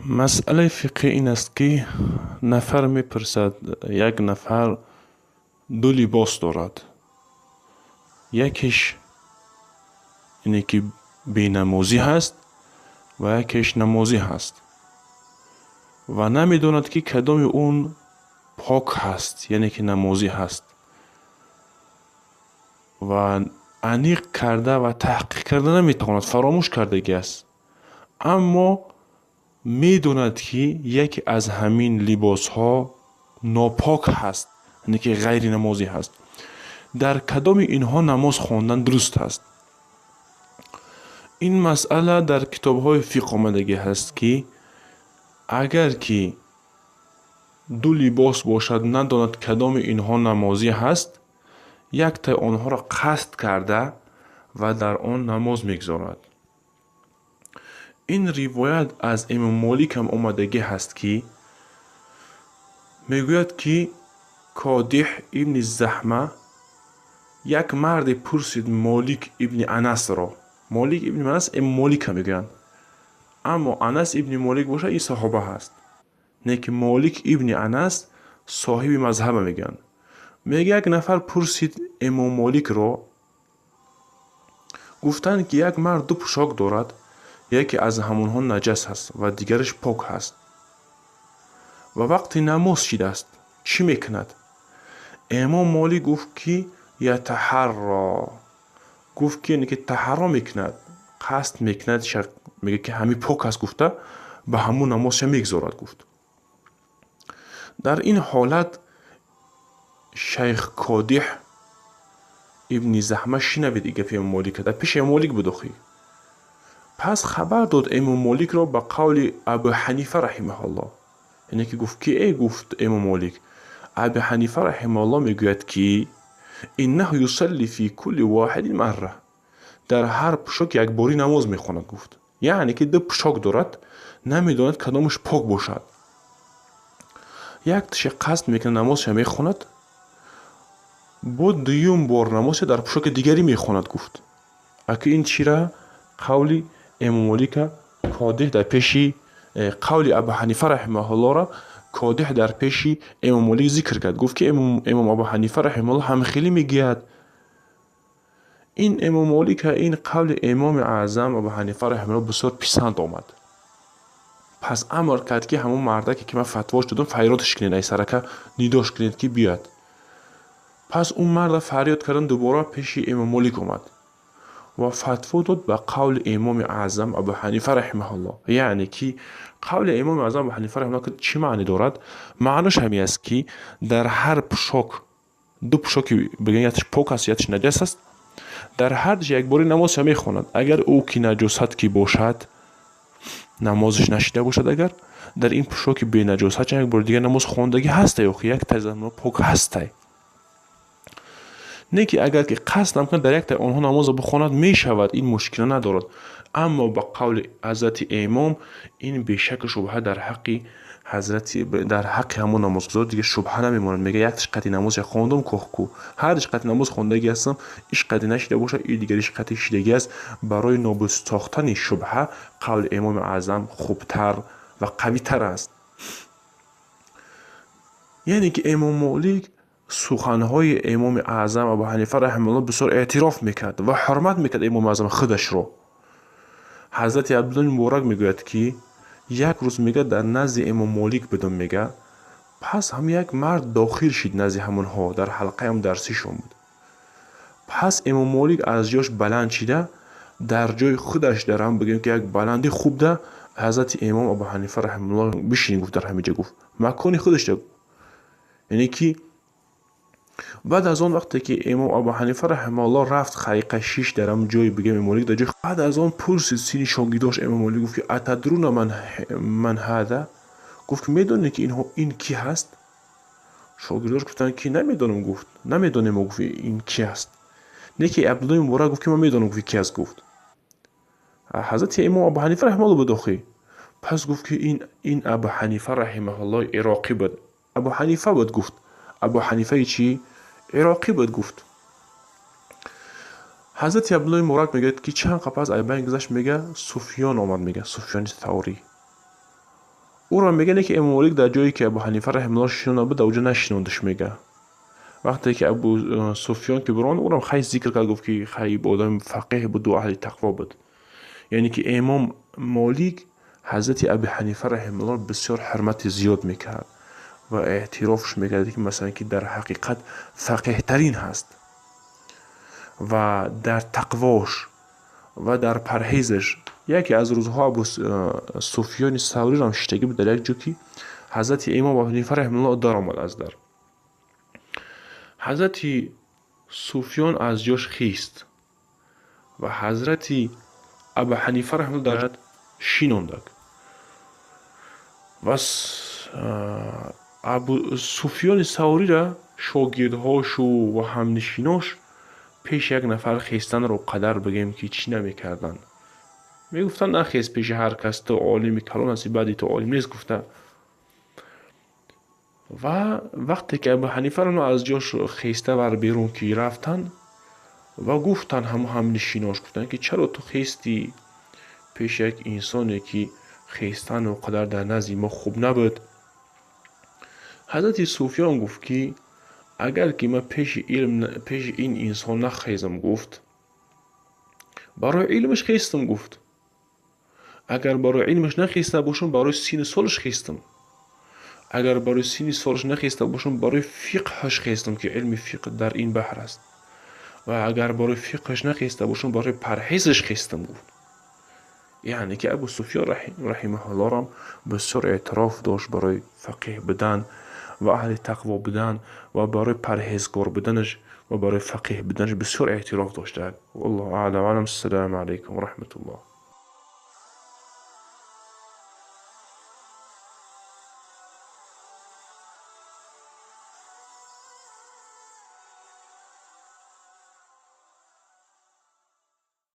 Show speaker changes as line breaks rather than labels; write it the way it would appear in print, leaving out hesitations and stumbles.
Масъалаи фиқҳӣ ин аст, ки нафар мепурсад: як нафар ду либос дорад, якеш ине ки бенамозӣ ҳаст ва якеш намозӣ ҳаст ва намедонад, ки кадоми он пок ҳаст, яъне ки намозӣ ҳаст, ва аниқ карда ва таҳқиқ карда наметавонад, фаромӯш кардагӣ аст, аммо медонад, ки яке аз ҳамин либосҳо нопок ҳаст, яъне ки ғайринамозӣ ҳаст. Дар кадоми инҳо намоз хондан дуруст аст? Ин масъала дар китобҳои фиқҳ омадагӣ ҳаст, ки агар ки ду либос бошад, надонад кадоми инҳо намозӣ ҳаст, яктаи онҳоро қасд карда ва дар он намоз мегузорад. Ин ривоят аз имом Молик ҳам омадагӣ ҳаст, ки мегӯяд, ки Кодиҳ ибни Заҳма, як марде пурсид Молик ибни Анасро. Молик ибни Анас имом Молика мегӯянд, аммо Анас ибни Молик бошад, ин саҳоба ҳаст, не ки Молик ибни Анас соҳиби мазҳаба мегӯянд. Мега, як нафар пурсид имом Моликро, гуфтанд, ки як мард ду пӯшок дорад, яке аз ҳамонҳо наҷас ҳаст ва дигараш пок ҳаст ва вақти намоз шидааст, чӣ мекунад? Имом Молик гуфт, ки ятаҳарро, гуфт, ки яъне ки таҳарро мекунад, қасд мекунад, мега, ки ҳамин пок аст гуфта, ба ҳамун намозша мегузорад, гуфт. Дар ин ҳолат шайх Кодиҳ ибни Заҳма шинавид и гапи имом Молика, дар пеши имом Молик буд охӣ. Пас хабар дод имом Моликро ба қавли Абу Ҳанифа раҳимаҳуллоҳ, яъне ки гуфт, ки э, гуфт имом Молик, Абу Ҳанифа раҳимаҳуллоҳ мегӯяд, ки иннаҳу юсалли фи кулли воҳидин марра, дар ҳар пӯшок якборӣ намоз мехонад, гуфт. Яъне ки ду пӯшок дорад, намедонад кадомаш пок бошад, якташа қасд мекунад, намозша мехонад, бо дуюм бор намозша дар пӯшоки дигарӣ мехонад, гуфт. Аки ин чира қавли имом Молика Кодиҳ дар пеши қавли Абу Ҳанифа раҳимаҳуллоҳро Кодиҳ дар пеши имом Молик зикр кард, гуфт, ки имом Абу Ҳанифа раҳимаҳуллоҳ ҳамхелӣ мегӯяд. Ин имом Молика ин қавли имоми аъзам Абу Ҳанифа раҳимаҳуллоҳ бисёр писанд омад. Пас амр кард, ки ҳамон мардаке, ки ман фатвош додам, фарёдш кунед, ай сарака нидош кунед, ки биёяд. Пас он марда фарёд кардан, дубора пеши имом Молик омад ва фатво дод ба қавли имоми аъзам Абу Ҳанифа раҳимаҳуллоҳ. Яъне ки қавли имоми аъзам Абу Ҳанифа раҳимаҳуллоҳ чӣ маъне дорад? Маънош ҳамин аст, ки дар ҳар пӯшок, ду пӯшоки бигӯем, якташ пок аст, якташ наҷас аст, дар ҳардуш якборӣ намозша мехонад. Агар ӯ ки наҷосат ки бошад, намозаш нашида бошад, агар дар ин пӯшоки бенаҷосат як бори дигар намоз хондагӣ ҳастай, охи яктай пок ҳастай. Не ки агар ки қасдам кунад, дар яктаи онҳо намозро бихонад, мешавад, ин мушкила надорад. Аммо ба қавли ҳазрати имом ин бешаку шубҳа дар ҳаққи ҳазрати, дар ҳаққи ҳамон намозгузор дигар шубҳа намемонад. Мега, якташ қати намозша хондум, кохку ҳардуш қати намоз хондагӣ ҳастам, иш қати нашида бошад, и дигариш қати шидагӣ аст. Барои нобуд сохтани шубҳа қавли имоми аъзам хубтар ва қавитар аст. Яъне ки имом Молик суханҳои имоми аъзам Абу Ҳанифа раҳимауллоҳ бисёр эътироф мекард ва ҳурмат мекард имоми аъзам худашро. Ҳазрати Абдуллои Муборак мегӯяд, ки як рӯз, мега, дар назди имом Молик будам, мега, пас ҳам як мард дохил шид назди ҳамонҳо, дар ҳалқаи ҳам дарсишон буд. Пас имом Молик аз ҷош баланд шида, дар ҷои худаш, дар ҳам бигӯем, ки як баландӣ хуб да, ҳазрати имом Абу Ҳанифа раҳимауллоҳ бишин, гуфт, дар ҳамин ҷо, гуфт, макони худаш, яъне ки баъд аз он вақте ки имом Абу Ҳанифа раҳимауллоҳ рафт, хайқа шиш дар ҳамн ҷои, бигӯем, имом Молик дар ҷои. Баъд аз он пурсид сини шогирдош имом Молик, гуфт, ки атадруна ман ҳаза? Гуфт, ки медонед, ки инҳо ин кӣ ҳаст? Шогирдош гуфтанд, ки намедонам, гуфт, намедонем, гуфт, ин кӣ ҳаст. Не ки Абдуллои Муборак гуфт, ки ман медонам, гуфт, кӣ аст. Гуфт, ҳазрати имом Абу Ҳанифа раҳимауллоҳ буд охӣ. Пас гуфт, ки ин Абу Ҳанифа раҳимаҳуллоҳ ироқӣ буд, Абу Ҳанифа буд, гуфт. Абу Ҳанифаи чӣ? Ироқӣ буд, гуфт. Ҳазрати Абдуллои Муборак мегӯяд, ки чанд қапас айбайн гузашт, мега, Суфён омад, мега, Суфёни Таврӣ. Ӯро мегӯянд, ки Имом Молик дар ҷое, ки Абу Ҳанифа раҳимауллоҳ шинонда буд, дар оҷо нашинондаш, мега. Вақте ки Абу Суфён ки биромад, ӯрам хай зикр кард, гуфт, ки хай одами фақеҳ буду аҳли тақво буд. Яъне ки Имом Молик ҳазрати Аби Ҳанифа раҳимауллоҳ бисёр ҳурмати зиёд мекард ва эътирофш мекард, ки масалан, ки дар ҳақиқат фақеҳтарин ҳаст ва дар тақвош ва дар парҳезаш. Яке аз рӯзҳо Абу Суфёни Саврирам шиштагӣ буд дар як ҷо, ки ҳазрати Имом Абу Ҳанифа раҳимауллоҳ даромад аз дар. Ҳазрати Суфён аз ҷош хист ва ҳазрати Абу Ҳанифа раҳимауллоҳ дар шинондак. Ва Абу Суфёни Саврира шогирдҳошу ва ҳамнишинош пеши як нафар хестанро қадар бигӯем, ки чӣ намекарданд. Мегуфтанд: «Нахез пеши ҳар кас, ту олими калон ҳастӣ, баъди ту олим нест», гуфта. Ва вақте ки Абу Ҳанифа аз ҷош хеста бар берун ки рафтанд ва гуфтанд, ҳамо ҳамнишинош гуфтанд, ки чаро ту хестӣ пеши як инсоне, ки хестан он қадар дар назди мо хуб набуд? Ҳазрати Суфён гуфт, ки агар ки ман пеши илм, пеши ин инсон нахезам, гуфт, барои илмаш хестам, гуфт, агар барои илмаш нахеста бошам, барои синну солаш хестам, агар барои синни солаш нахеста бошам, барои фиқҳаш хестам, ки илми фиқҳ дар ин баҳр аст, ва агар барои фиқҳаш нахеста бошам, барои парҳезаш хестам, гуфт. Яъне ки Абу Суфён раҳимаҳуллоҳро бисёр эътироф дошт барои фақеҳ будан ва аҳли тақво будан ва барои парҳезгор буданаш ва барои фақеҳ буданаш бисёр эътироф доштааст. Валлоҳу аълам. Ассалому алайкум ва раҳматуллоҳ.